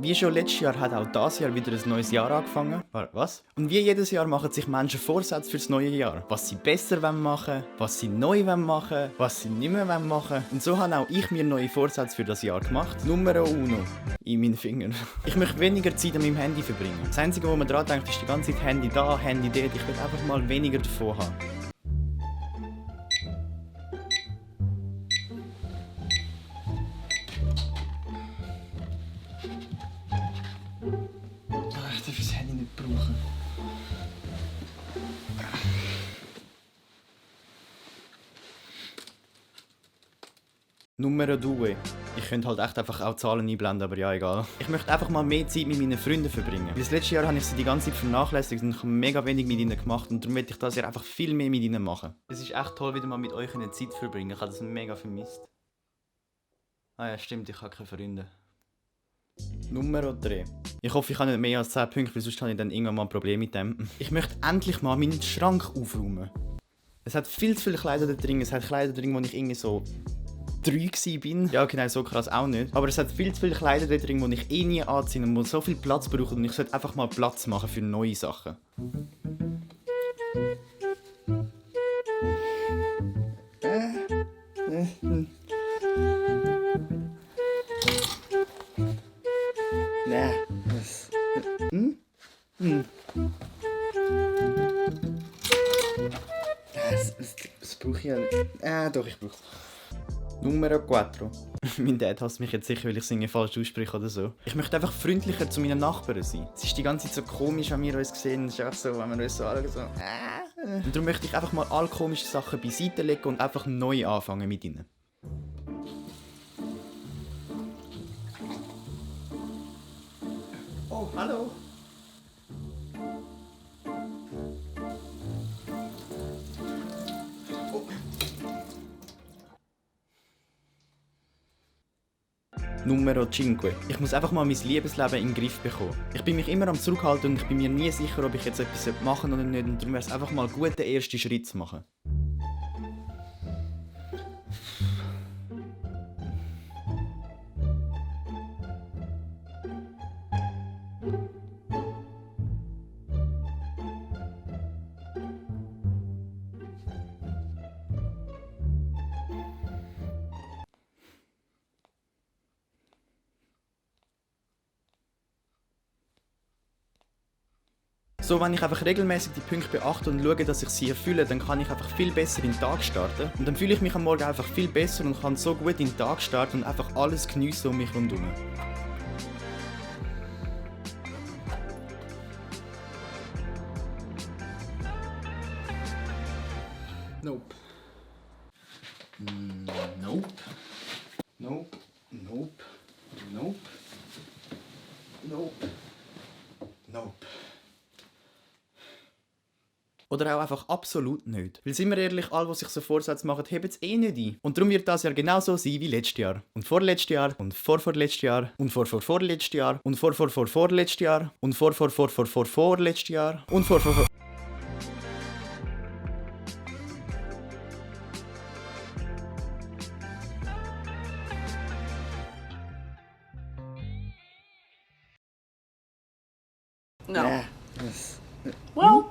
Wie schon letztes Jahr hat auch dieses Jahr wieder ein neues Jahr angefangen. Was? Und wie jedes Jahr machen sich Menschen Vorsätze fürs neue Jahr. Was sie besser machen wollen, was sie neu machen wollen, was sie nicht mehr machen wollen. Und so habe auch ich mir neue Vorsätze für das Jahr gemacht. Numero uno. In meinen Fingern. Ich möchte weniger Zeit an meinem Handy verbringen. Das Einzige, wo man dran denkt, ist die ganze Zeit Handy da, Handy dort. Ich will einfach mal weniger davon haben. Ich darf das Handy nicht brauchen. Numero 2. Ich könnte halt echt einfach auch Zahlen einblenden, aber ja, egal. Ich möchte einfach mal mehr Zeit mit meinen Freunden verbringen. Weil das letzte Jahr habe ich sie die ganze Zeit vernachlässigt und ich habe mega wenig mit ihnen gemacht und darum möchte ich das Jahr einfach viel mehr mit ihnen machen. Es ist echt toll, wieder mal mit euch eine Zeit zu verbringen. Ich habe das mega vermisst. Ah ja, stimmt, ich habe keine Freunde. Nummer 3. Ich hoffe, ich habe nicht mehr als 10 Punkte, weil sonst habe ich dann irgendwann mal ein Problem mit dem. Ich möchte endlich mal meinen Schrank aufräumen. Es hat viel zu viele Kleider da drin. Es hat Kleider drin, wo ich irgendwie so 3 war. Ja, genau, so krass auch nicht. Aber es hat viel zu viele Kleider da drin, die ich eh nie anziehe und die so viel Platz brauchen. Und ich sollte einfach mal Platz machen für neue Sachen. Das brauche ich ja nicht. Doch, ich brauche es. Nummer 4. Mein Dad hasst mich jetzt sicher, weil ich Dinge falsch ausspreche oder so. Ich möchte einfach freundlicher zu meinen Nachbarn sein. Es ist die ganze Zeit so komisch, wenn wir uns sehen. Es ist einfach so, wenn wir uns so anschauen, so. Und darum möchte ich einfach mal alle komischen Sachen beiseite legen und einfach neu anfangen mit ihnen. Oh, hallo! Nummer 5. Ich muss einfach mal mein Liebesleben in den Griff bekommen. Ich bin mich immer am Zurückhalten und ich bin mir nie sicher, ob ich jetzt etwas machen soll oder nicht. Und darum wäre es einfach mal gut, den ersten Schritt zu machen. So, wenn ich einfach regelmäßig die Punkte beachte und schaue, dass ich sie erfülle, dann kann ich einfach viel besser in den Tag starten. Und dann fühle ich mich am Morgen einfach viel besser und kann so gut in den Tag starten und einfach alles geniessen um mich rundherum. Nope. Nope. Nope. Nope. Nope. Nope. Nope. Oder auch einfach absolut nicht. Weil sind wir ehrlich, alle, die sich so Vorsätze machen, heben es eh nicht ein. Und darum wird das Jahr genauso sein wie letztes Jahr. Und vorletztes Jahr. Und vorvorletztes Jahr. Und vorvorletztes Jahr. Und vorvorletztes Jahr. Und vorvorletztes Jahr. Und vor. No. Yes. Well,